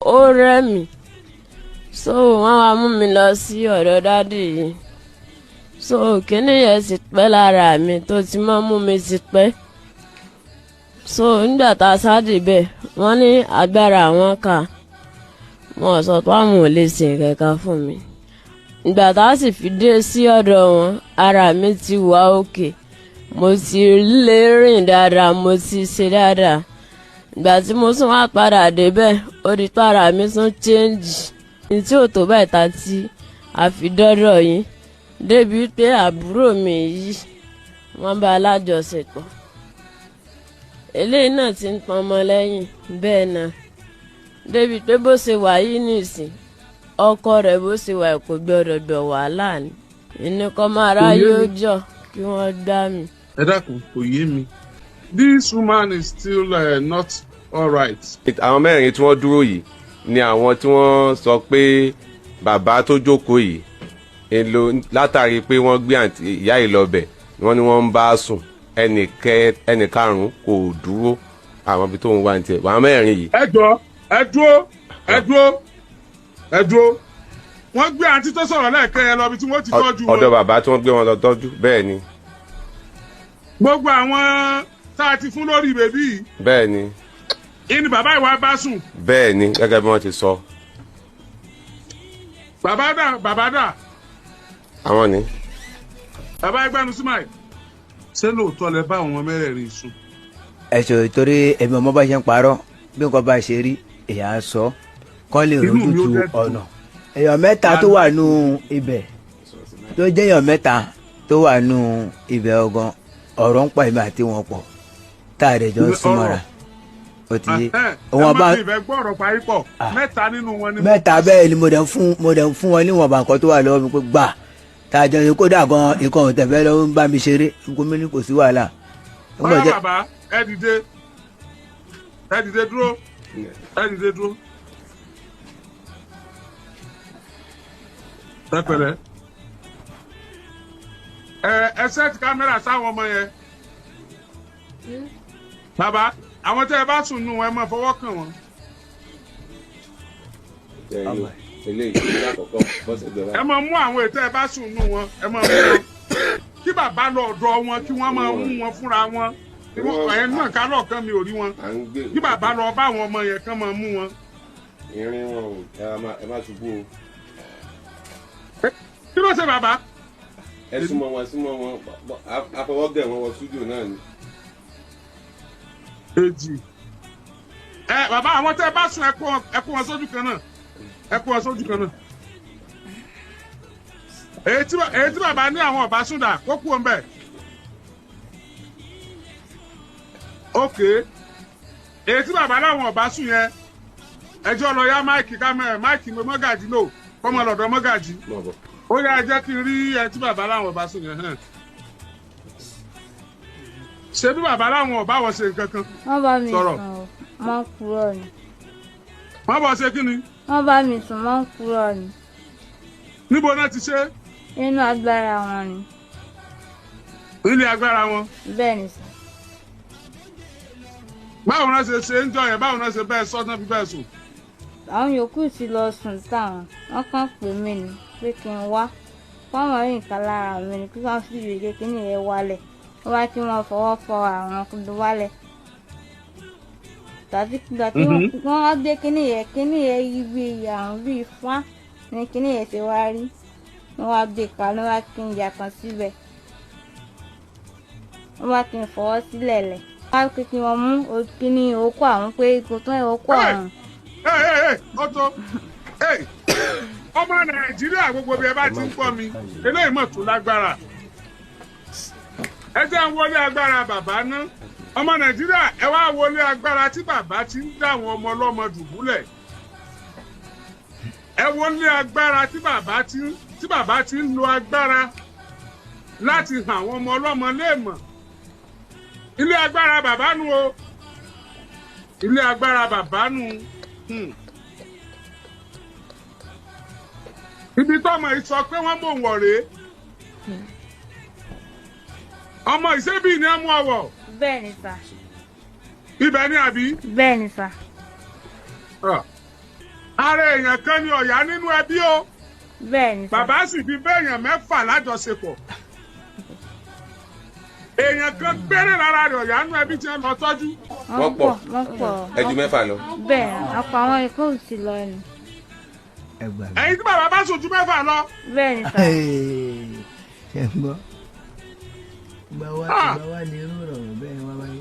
Ó rẹ̀ mí, so wọ́n wá mú mi lọ sí ọ̀dọ̀ daddy yìí. So kíní yẹn ti pẹ́ lára mi, tó ti mọ́ mú mi ti pẹ́. So nígbà tá a sáàdì bẹ́ẹ̀, wọ́n ní agbára àwọn kà. Wọ́n sọ pé àwọn ò lè ṣe nǹkan kan fún mi. Ìgbà tá a sì fi dé sí ọ̀dọ̀ wọn, ara mi ti wà òkè, mo ti lè rìn dáadáa, mo ti ṣe dáadáa. Ìgbà tí mo tún wá padà débẹ̀, ó di pé ara mi tún change ní tí ò tó báyìí ta tí a fi dọ́dọ̀ yín, débi pé àbúrò mi yìí, wọ́n bá alájọṣepọ̀. Eléyìí náà ti ń pọn ọmọ lẹ́yìn bẹ́ẹ̀ náà, débi pé bó ṣe wà yìí nìsín, ọkọ rẹ̀ bó ṣe wà kò gbọdọ̀ gbọ̀ wàhálà ni ìníkan máa ráyé ó jọ kí wọ́n gbá mi. Ẹ dákun, kò yé mi. This woman is still not alright. Àwọn mẹ́rin tí wọ́n dúró yìí ni àwọn tí wọ́n sọ pé bàbá tó jókòó yìí èlò látàrí pé wọ́n gbé àǹtí ìyá yìí lọ́bẹ̀, wọ́n ní wọ́n ń bá sùn. Ẹnì karùn-ún kò dúró, àwọn ibi tó ń wá ní tiẹ̀, àwọn mẹ́rin yìí. Ẹ jọ, ẹ dúró, ẹ dúró, ẹ dúró. Wọ́n gbé àǹtí tó sọ̀rọ̀ lẹ́ẹ̀kan yẹn lọ ibi tí wọ́n ti tọ́jú ọ̀dọ̀ wọn. Bàbá tí wọ́n gbé wọn lọ tọ́jú, bẹ́ẹ̀ ni. Gbogbo àwọn tá a ti fún lórí baby yìí Bẹ́ẹ̀ ni. ìní bàbá ìwà bá sùn. Bẹ́ẹ̀ ni, gẹ́gẹ́ bí wọ́n ti sọ. Bàbá dà? Bàbá dà? Àwọn ni. Bàbá, ẹgbẹ́nu sí máì. Ṣé lóòótọ́ lẹ bá àwọn mẹ́rẹ̀ẹ̀rin sùn? Ẹ̀sọ̀ torí èmi ọmọ bá ṣe ń parọ́, bí nǹkan bá ṣe rí èèyàn á sọ kọ́ lè Inú mi ó rójútu dẹ̀ dùn. ọ̀nà. Èèyàn mẹ́ta tó wà nù ibẹ̀, tó jẹ́ èèyàn mẹ́ta tó wà nù ibẹ̀ ọgàn, ọ̀rọ̀ ń pa èmi àti wọn pọ̀, tá a rẹ̀ jọ ń súnmọ́ra, ó ti yé. Ẹ Wọn má bá fi ìfẹ́ gbọ́ ọ̀rọ̀ parí pọ̀. Ah. Mẹ́ta nínú wọn ni. Mẹ́ta, bẹ́ẹ̀ ni. Mo dẹ̀ ń fún wọn níwọ̀nba nǹkan tó wà lọ́wọ́ mi pé gbà tá a jọ ní. Kódà gan, ikọ̀ òtẹ̀fẹ́ lọ́wọ́ ń bá mi ṣeré, nǹkan mi ní kò sí wàhálà. Bóyá bàbá, ẹ dìde, ẹ dìde dúró, ẹ dìde dúró. Ẹ pẹ̀lẹ́. Ẹ set camera sáwọn ọmọ yẹn. Bàbá, àwọn tẹ́ ẹ bá sùn nù, ẹ máa fọwọ́ kàn wọ́n. Eléyìí lákọ̀ọ́kọ́ bọ́sẹ̀ gbẹ. Ẹ máa mú àwọn ètò ẹ bá sùn nù wọn, ẹ máa mú wọn kí bàbá lọ ọ̀dọ̀ wọn, kí wọ́n máa mú wọn fúnra wọn. Ẹ náà ká lọ́ọ̀kan mi ò rí wọn. À ń gbé. Kí bàbá lọ bá àwọn ọmọ yẹn, kán máa mú wọn. Irin wọn o, ẹ má ṣubú o. Kí ló ṣe bàbá? Ẹ súnmọ́ wọn, súnmọ́ wọn, àfọwọ́gẹ̀ wọn wọ studio náà ni. Èjì ẹ bàbá, àwọn tẹ́ ẹ bá sùn, ẹ kó wọn sójú kan náà, ẹ kó wọn sójú kan náà. Èyí tí bàbá ní àwọn ọba sùn dà, kó kú òun bẹ́ẹ̀. Ok, èyí tí bàbá láwọn ọba sùn yẹn, ẹjọ́ lọ yá mic, camera mic mọ́gàjì lò kọ́mọ lọ́dọ̀ mọ́gàjì. Mọ̀ bọ̀. Ó yá, ẹ jẹ́ kí n rí ẹ tí bàbá láwọn ọba sùn yẹn hàn. Ṣé bí bàbá láwọn ọba wọ́n ṣe nǹkan kan? Wọ́n bá mi Sọ̀rọ̀. sùn o, wọ́n ń purọ́ ni. Wọ́n bọ̀ ṣe kí ni? Wọ́n bá mi sùn, wọ́n ń purọ́ ni. Níbo náà ti ṣe? Nínú agbára wọn ni. Nílé agbára wọn? Bẹ́ẹ̀ ni sà. Báwo náà ṣe ṣe ń jọ yẹn? Báwo náà ṣe bẹ́ẹ̀ sọ́tàn fi bẹ́ẹ̀ sùn? Àwọn yòókù ti lọ sùn táwọn, wọ́n kàn pè mí ni pé kí n wá fáwọn rí nǹkan lára mi ni, kí wọ́n sì rí i kí nìyẹn wálẹ̀. Wọ́n wá kí wọ́n fọwọ́ fọ àwọn tó wálẹ̀ tàbí ìgbà tí wọ́n wá gbé kíní yẹn yí bí àrùn bíi fá ní kíní yẹn ti wá rí. Wọ́n wá gbé kaná wá kí n yà kan síbẹ̀, wọ́n wá kí n fọwọ́ sílẹ̀ lẹ̀, wọ́n wá pé kí wọ́n mú kíní okó àwọn, pé ipò tó ń okó àwọn. Ẹ ẹ ẹ, ọtọ ẹ, ọmọ Nàìjíríà, gbogbo bí ẹ bá ti ń gbọ́ mi, eléyìí mọ̀ tó lágbára. Ẹ jẹ́ ń wọlé agbára bàbá ná. Ọmọ Nàìjíríà, ẹ wá wọlé agbára tí bàbá ti ń dá àwọn ọmọ ọlọ́mọ dùbúlẹ̀. Ẹ wọlé agbára tí bàbá ti ń lo agbára láti hàn àwọn ọmọ ọlọ́mọ léèmọ̀. Ilé agbára bàbá nu o, ilé agbára bàbá nu. Ibi tọ́mọ yìí sọ pé wọ́n mò ń wọ̀ rèé. Ọmọ ìṣebí ni ẹ mú ọwọ́? Bẹ́ẹ̀ ni sà. Ibẹ̀ ni àbí? Bẹ́ẹ̀ ni sà. Ah. Ara èèyàn kan ni ọ̀yá nínú ẹbí o. Bẹ́ẹ̀ ni sà. Bàbá sì fi béèyàn 6 lájọṣepọ̀. Èèyàn kan péré lára rẹ̀ ọ̀yá nínú ẹbí tí wọ́n lọ tọ́jú. Wọ́n pọ̀. Wọ́n pọ̀. Ẹ ju 6 lọ. Bẹ́ẹ̀ àpò àwọn ikú ò ti lọ ni. Ẹ gbà mí. Ẹ̀yin tí bàbá bá sùn ju 6 lọ. Bẹ́ẹ̀ ni sà. Ṣe ń gbọ́. Ìgbà wa Ah! ìgbà wa ni irú ìrọ̀rùn bẹ́ẹ̀ wá wáyé.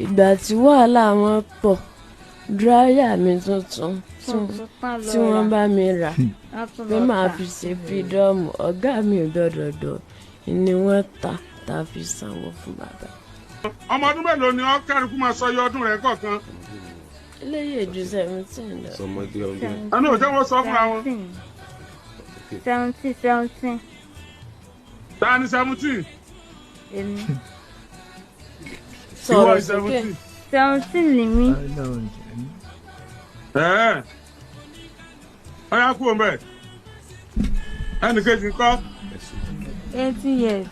Ìgbà tí wàhálà wọn pọ̀, dráyà mi tuntun Tuntun tán lọ tí wọ́n rà. bá mi rà Wọ́n tún pé lọ màá tà. fi ṣe fídọ́ọ̀mù, ọ̀gá mi ò gbọ́dọ̀ dọ̀ ni wọ́n ta tá a fi sanwó fún bàbá. Ọmọ ọdún mélòó ni ọ kárìkú máa sọ iye ọdún rẹ̀ kọ̀ọ̀kan? Eléyìí ju 17 lọ. Sọmọdé ọdún. Ẹnu ò jẹ́ wọ́n sọ fúnra wọn. 17 17. Ta ni 17? Èmi. Ìwọ Sọ̀rọ̀ ni sókè. 17. 17 ni mí. Ọlọ́run ṣàánú. Ẹ̀ẹ́. Ọyá kúrò mbẹ̀. Ẹnì kejì ńkọ́? 18 years.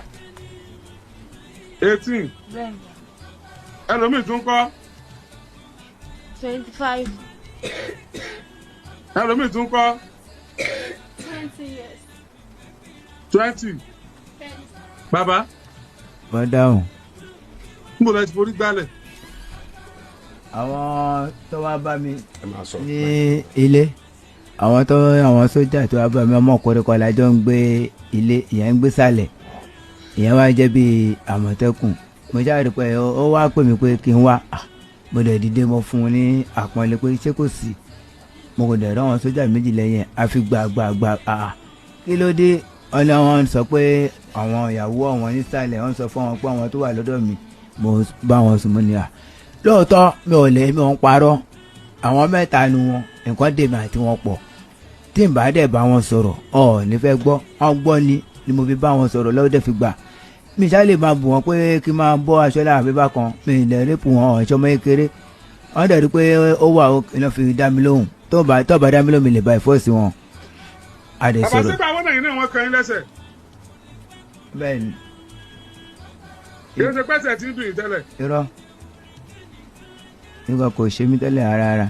18. Bẹ́ẹ̀ ni. Ẹlòmíì tún kọ́. 25. Ẹlòmíì tún kọ́. 20 years. 20. Bàbá, Wọ́n dáhùn. níbo lẹ ti forí gbálẹ̀? Àwọn tó wá bá mi Ẹ máa sọ. ní ilé, àwọn tó àwọn sójà tó wá bá mi, ọmọ koríko la jọ ń gbé ilé, ìyẹn ń gbé sàlẹ̀, ìyẹn wá jẹ́ bíi àmọ̀tẹ́kùn. Mo ṣáà rí pé ó wá pè mí pé kí n wá. Ah, mo dẹ̀ dìde, mo fún un ní àpọ́nlé pé ṣé kò sí. Mo kò dẹ̀ rán àwọn sójà méjì lẹ́yìn ẹ̀, àfi gbàgbàgbà. Àà, kí ló dé? Wọ́n ní wọ́n sọ pé àwọn ìyàwó àwọn nísàlẹ̀, wọ́n sọ fún wọn pé àwọn tó wà lọ́dọ̀ mi mo bá wọn sùn. Mo ní à, lóòótọ́ mi ò lè, mi ò ń parọ́. Àwọn 3 nu wọn, nǹkan dèmi àti wọn pọ̀. Tí n bá dẹ̀ bá wọn sọ̀rọ̀, ọ̀ ní fẹ́ gbọ́. Wọ́n gbọ́ ni mo fi bá wọn sọ̀rọ̀ lọ́wọ́ dẹ̀ fi gbà. Mi ṣá lè máa bù wọ́n pé kí n máa bọ́ aṣọ lára àbí bákan, mi ì lè rẹ́pù wọn, ọ̀ṣọ́ mọ́ kékeré. Wọ́n dẹ̀ rí pé ó wà ó iná fi dá mi lóhùn. Tó bá dá mi lóhùn, mi lè bá ìfọ́sí wọn. A dẹ̀ Bàbá, sọ̀rọ̀. sígbà wọn náà yìí náà wọ́n kàn yín lẹ́sẹ̀? Bẹ́ẹ̀ ni. Kì í ṣe pẹ́sẹ̀ tí ń dùn yìí tẹ́lẹ̀. Irọ́, nígbà kò ṣe mí tẹ́lẹ̀ rárá.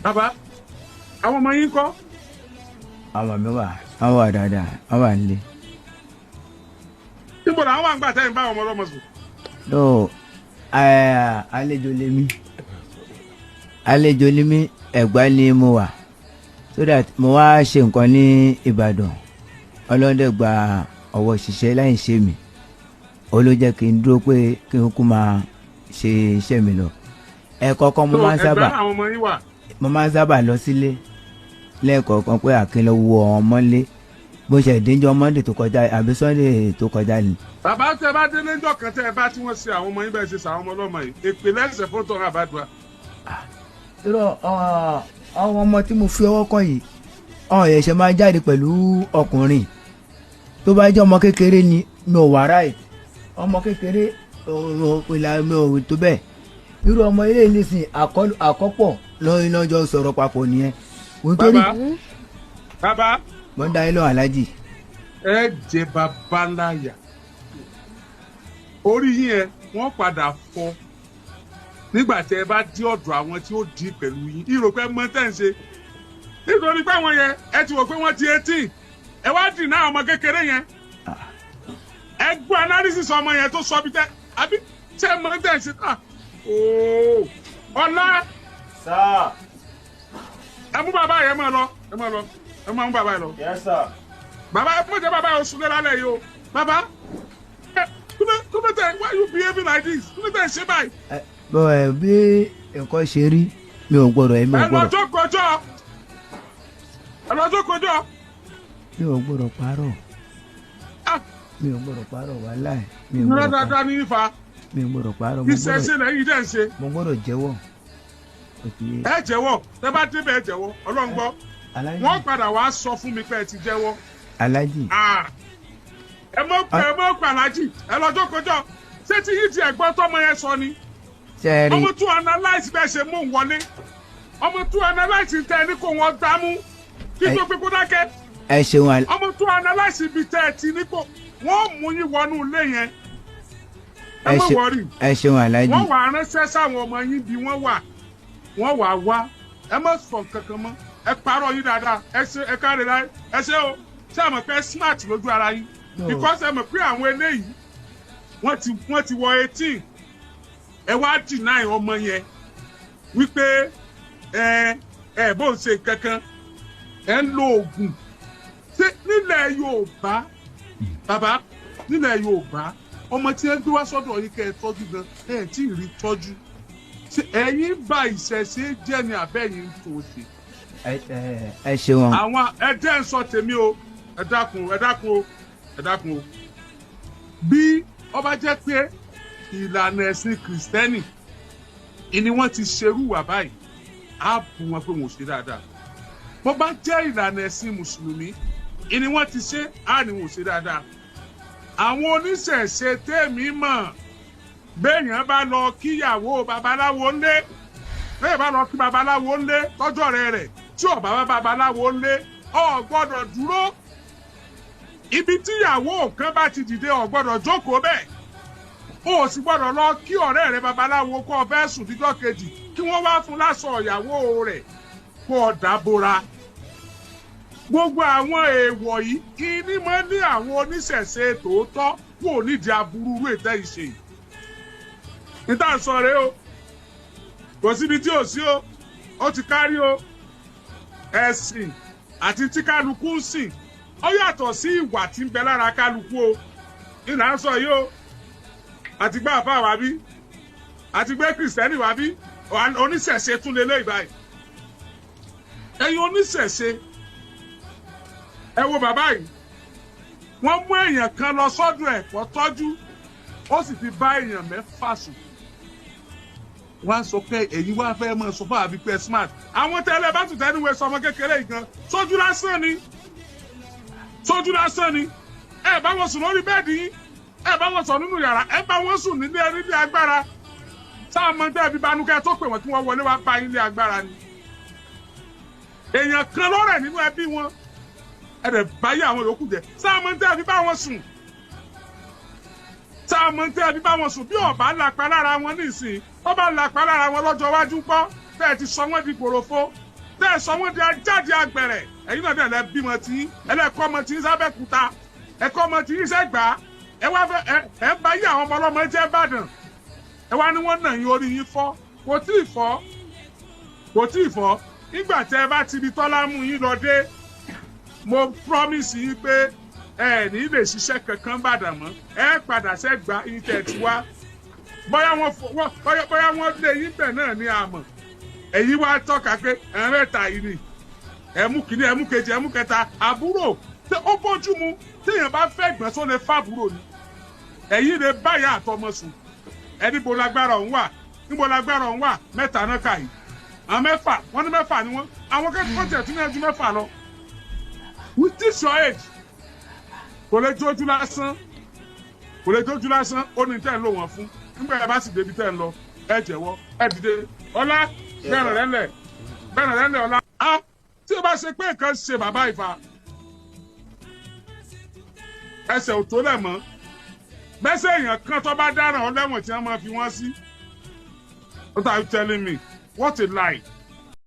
Bàbá, àwọn ọmọ yín kọ́? Àwọn mi wà, wọ́n wà dáadáa, wọ́n wà nílé. Níbo làwọn wà ń gbà tẹ́yìn bá àwọn ọmọ ọlọ́mọ sùn? No, àlejò lèmi, àlejò lèmi. Ẹ̀gbá ni mo wà, so that mo wá ṣe nǹkan ní Ìbàdàn. Ọlọ́dẹ gba ọwọ́ ṣiṣẹ́ láì ṣe mi, ó ló jẹ́ kí n dúró pé kí n kú máa ṣe iṣẹ́ mi lọ. Ẹ̀ẹ̀kọ̀ọ̀kan mo máa ń sábà Ẹgbẹ́ àwọn ọmọ yín wà. mo máa ń sábà lọ sílé lẹ́ẹ̀kọ̀ọ̀kan pé àkínlọ wo àwọn ọmọlé. Bó ṣe díjọ́ Monday tó kọjá àbí Sunday tó kọjá ni. Bàbá, tẹ bá délé ńjọ́ kan, tẹ bá tí wọ́n ṣe àwọn ọmọ yín bẹ́ẹ̀ ṣe ṣàwọn ọmọ ọlọ́mọ yìí, èpè lẹ́sẹ̀ fún tọrọ àbádùá. Irọ́, àwọn ọmọ tí mo fi ọwọ́ kàn yìí, ọ̀hún ẹ̀ṣẹ̀ máa jáde pẹ̀lú ọkùnrin. Tó bá jẹ́ ọmọ kékeré ni, mi ò wà ráì. Ọmọ kékeré ìlà mi ò tó bẹ́ẹ̀. Irú ọmọ ilé nísìn àkọ́pọ̀ lọ́jọ́ sọ̀rọ̀ papọ̀ nìyẹn. Nítorí Bàbá, bàbá, mo ń da ilé alájì. Ẹ jẹ bàbá láyà. Orí yín ẹ wọ́n padà fọ́ nígbà tí ẹ bá dé ọ̀dọ̀ àwọn tí ó di pẹ̀lú yín. Ìrò pé mọ tẹ́ ń ṣe nítorí pé àwọn yẹn, ẹ ti wò pé wọ́n ti 18, ẹ wá dì náà ọmọ kékeré yẹn. Ẹ gbọ́ analysis ọmọ yẹn tó sọ bí tẹ́ àbí tẹ́ mọ tẹ́ ń ṣe náà. Ooo, ọlá. Sir. Ẹ mú bàbá yẹn máa lọ, ẹ máa lọ, ẹ máa mú bàbá yẹn lọ. Yes, sir. Bàbá, ẹ mọ̀ jẹ́ bàbá yẹn oṣù lẹ́la lẹ̀ yìí o. Bàbá, ẹ kúlẹ̀ tẹ, why you behaving like this? Kúlẹ̀ tẹ ṣe báyìí? Bọ́ ẹ bí nǹkan ṣe rí, mi ò gbọ́dọ̀, èmi ò Ẹ lọ gbọ́dọ̀ jókòó jọ, ẹ lọ jókòó jọ. Mi ò gbọ́dọ̀ parọ́. Ah. Mi ò gbọ́dọ̀ parọ́, wàláì, mi ò Ìrora gbọ́dọ̀ parọ́. Dáadáa ní ifá. Mi ò gbọ́dọ̀ parọ́, mo Iṣẹ́ gbọ́dọ̀ ṣe lẹ́yìn dẹ̀ ń ṣe. Mo gbọ́dọ̀ jẹ́wọ́, ó ti yé. Ẹ jẹ́wọ́, tẹ bá débẹ̀ ẹ jẹ́wọ́. Ọlọ́run gbọ́. Alájì. Wọ́n padà wá sọ fún mi pé ẹ ti jẹ́wọ́. Alájì. Ah. Ẹ mọ̀ pé alájì, ẹ lọ jókòó jọ. Ṣé tí yìí ti ẹ̀gbọ́n tọmọ yẹn sọ ni? Ṣe é rí? Ọmọ tún analyse bẹ́ẹ̀ ṣe mú un wọlé, ọmọ tún analyse tẹ ẹ ní kó wọn gbámú kí tó pé kó dákẹ́. Ẹ ṣeun Ọmọ tún analyse ibi tẹ ẹ ti ní kó wọ́n mú yín wọnú ilé yẹn. Ẹ má worry. Ẹ ṣeun, Aláàjì. Wọ́n wàá ránṣẹ́ sáwọn ọmọ yín bí wọ́n wà, wọ́n wàá wá. Ẹ má sọ kankan mọ́, ẹ parọ́ yín dáadáa. Ẹ ṣe, ẹ káre láyé, ẹ ṣe o. Ṣé àmọ̀ pé smart lójú ara yín? Because ẹ mọ̀ pé àwọn eléyìí wọ́n ti wọ 18. Ẹ wá deny ọmọ yẹn wípé ẹ ẹ bó ń ṣe kankan, ẹ ń lo oògùn. Ṣé nílẹ̀ Yorùbá, bàbá, nílẹ̀ Yorùbá, ọmọ tí ẹ gbé wá sọ́dọ̀ yín kẹ́ ẹ tọ́jú gan, ẹ tí ì rí tọ́jú, ṣé ẹ̀yin bà ìṣẹ̀ṣe jẹ́ ni àbẹ́yìn ń tó ṣe? Ẹ ṣeun. Àwọn ẹ jẹ́ ń sọ tèmi o. Ẹ dákun, ẹ dákun o, ẹ dákun o. Bí ó bá jẹ́ pé ìlànà ẹ̀sìn Kìrìsìtẹ́nì ìní wọ́n ti ṣerú wà báyìí, á bù wọn pé wọn ò ṣe dáadáa. Bó bá jẹ́ ìlànà ẹ̀sìn Mùsùlùmí ìní wọ́n ti ṣe, á ní wọn ò ṣe dáadáa. Àwọn oníṣẹ̀ṣe tèmi mọ̀, béèyàn bá lọ kíyàwó babaláwo ńlé, béèyàn bá lọ kí babaláwo ńlé tọ́jọ́ rẹ̀ rẹ̀ tí ò bá bá babaláwo ńlé, ò gbọ́dọ̀ dúró. Ibi tíyàwó kan bá ti dìde, ò gbọ́dọ̀ jókòó bẹ́ẹ̀. O ò sì gbọ́dọ̀ lọ kí ọ̀rẹ́ rẹ babaláwo kó o fẹ́ sùn díjọ́ kejì, kí wọ́n wá fún láṣọ ìyàwó rẹ̀ kó o dábòra. Gbogbo àwọn èèwọ̀ yìí ìní mọ́ ní àwọn oníṣẹ̀ṣe tòótọ́ kò nídìí aburú irú ètò ìṣe yìí. Níta sọ rèé o, kò síbi tí ò sí o, ó ti kárí o. Ẹ̀sìn àti tí kálukú ń sìn ó yàtọ̀ sí ìwà tí ń bẹ lára kálukú o. Ìlà ń sọ yìí o, àti gbé àfa wá bí, àti gbé Kìrìsìtẹ́nì wá bí, oníṣẹ̀ṣe tún lé lẹ́yìn báyìí. Ẹ̀yin oníṣẹ̀ṣe, ẹ wo bàbá yìí, wọ́n mú èèyàn kan lọ sọ́dọ̀ ẹ̀ kó tọ́jú, ó sì fi bá èèyàn 6 sùn. Wọ́n á sọ pé èyí wá fẹ́ mọ̀ sọ fún àbí pé smart. Àwọn tẹ́lẹ̀ bá tún tẹ́nuwé sọmọ kékeré yìí gan, sójú lásán ni, sójú lásán ni. Ẹ bá wọn sùn lórí bẹ́ẹ̀dì yín, ẹ bá wọn sùn nínú yàrá, ẹ bá wọn sùn nílé nílé agbára. Sáà mọ tẹ́ fi banúkẹ́ tó pè wọ́n kí wọ́n wọlé wá bá yín lé agbára ni. Èèyàn kan lọ́rẹ̀ nínú ẹbí wọn, ẹ dẹ̀ báyé àwọn yòókù jẹ́. Sáà mọ tẹ́ fi bá wọn sùn, sáà mọ tẹ́ fi bá wọn sùn. Bí ọba lapa lára wọn nísìnyí, ó bá lapa lára wọn lọ́jọ́ iwájú kọ́, tẹ́ ẹ ti sọ wọ́n di kòròfo, tẹ́ ẹ sọ wọ́n di ajáde àgbẹ̀rẹ̀. Ẹ̀yin náà dẹ̀ lẹ bímọ tí ẹlẹ́kọ́ ọmọ tí ń sábẹ́kúta, ẹ̀kọ́ ọmọ tí ń sẹ́gbàá. Ẹ wá fẹ́ ẹ ń bá yí àwọn ọmọ ọlọ́mọ jẹ́ Ìbàdàn. Ẹ wá ní wọ́n nà yín, orí yín fọ́. Kò tí ì fọ́, kò tí ì fọ́. Nígbà tẹ́ ẹ bá ti di tọ́lá mú yín lọ dé, mo promise yín pé ẹ ní lè ṣiṣẹ́ kankan Ìbàdàn mọ́. Ẹ padà sẹ́gbàá yín tẹ́ ẹ ti wá. Bóyá wọ́n lé yín bẹ̀ náà ní àmọ̀. Èyí wá tọ́ka pé ẹ̀ mẹ́ta yìí ni ẹ̀mú kìíní, ẹ̀mú kejì, ẹ̀mú kẹta, àbúrò. Ó bójú mu téèyàn bá fẹ́ gbọ́n só lè fàbúrò ni? Ẹ̀yin lè báyà àtọmọ sùn. Ẹni bo lágbára òun wà? Níbo lágbára òun wà? Mẹ́ta náà kà yìí, àwọn 6, wọ́n ní 6 ni wọ́n. Àwọn kẹ́kọ̀ọ́ tẹ̀ tún ní ẹjú 6 lọ. With this your age, kò lè jójú lásán, kò lè jójú lásán. Ó ní tẹ́ ń lò wọ́n fún. Nígbà yẹn bá sì débi tẹ́ ń lọ, ẹ jẹ́wọ́. Ẹ dìde, ọlá bẹ́ẹ̀rẹ̀ rẹ̀ lẹ̀, bẹ́ẹ̀rẹ̀ rẹ̀ lẹ̀, ọlá. Á tí o bá ṣe pé nǹkan ṣe bàbá ìfà, ẹsẹ̀ ò tó lẹ̀ mọ́. Bẹ́sẹ̀ èèyàn kan tó bá dáràn ọlẹ́wọ̀n tí wọ́n máa fi wọ́n sí. What are you telling me? What a lie!